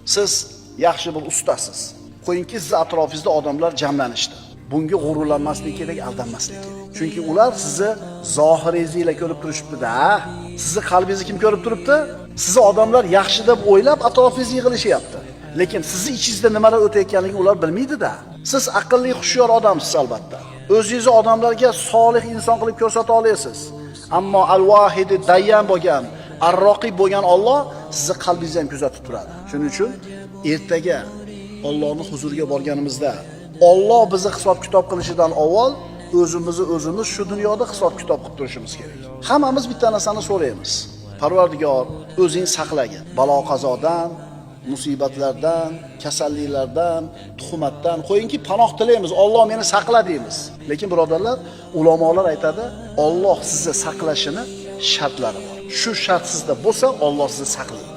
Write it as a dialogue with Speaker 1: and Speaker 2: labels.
Speaker 1: Siz yaxshi bir ustasiz. Qo'yingki, siz atrofingizda odamlar jamlanishdi. Bunga g'ururlanmaslik kerak, aldanmaslik kerak. Chunki ular sizni zohiringizni ko'rib turishibdi-da. Sizni qalbingizni kim ko'rib turibdi? Sizni odamlar yaxshi deb o'ylab atrofingizga yig'ilishyapti. Lekin sizni ichingizda nimalar o'tayotganligini ular bilmaydi-da. Siz aqlli, hushyor odamsiz albatta. O'zingizni odamlarga solih inson qilib ko'rsata olasiz. Ammo al-Vahidi dayyan bo'lgan, ar-Roqib bo'lgan Alloh sizni qalbingizni ham kuzatib turadi. Shuning uchun ertaga Allohning huzuriga borganimizda Alloh bizni hisob-kitob qilishidan avval o'zimizni o'zimiz shu dunyoda hisob-kitob qilib turishimiz kerak. Hammamiz bitta narsani so'raymiz. Parvardigor, o'zing saqlagin. Balo qazodan, musibatlardan, kasalliklardan, tuhmatdan qo'yingki panoh tilaymiz. Alloh meni saqla deymiz. Lekin birodarlar, ulamolar aytadi, Alloh sizni saqlashini shartlari bor. Shu shart sizda bo'lsa, Alloh sizni saqlaydi.